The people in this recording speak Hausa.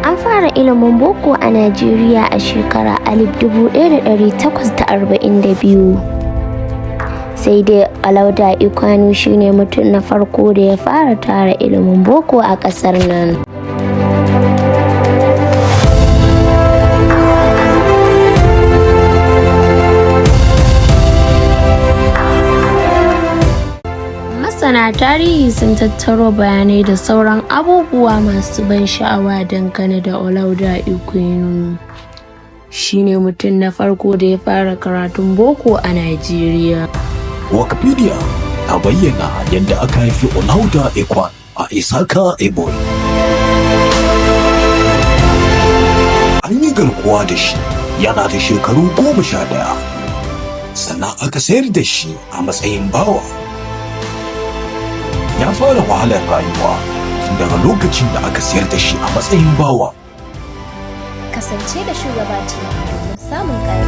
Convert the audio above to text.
An fara ilimin boko a Najeriya a shekarar 1842. Sai dai Olaudah Equiano shi ne mutum na farko da ya fara tara ilimin boko a ƙasar nan. Masana tarihi sun tattaro bayanai da sauran abubuwa masu ban sha'awa dangane da Olaudah Equiano. Shi ne mutum na farko da ya fara karatun boko a Najeriya. Wikipedia ta bayyana yadda aka haifi Olaudah Equiano a Isaka, Ebonyi. An yi garkuwa da shi yana da shekaru 11, sannan aka sayar da shi a matsayin bawa. Ya fara wahalar rayuwa tun daga lokacin da aka sayar da shi a matsayin bawa. Kasance da Shugaba TV domin samun ƙarin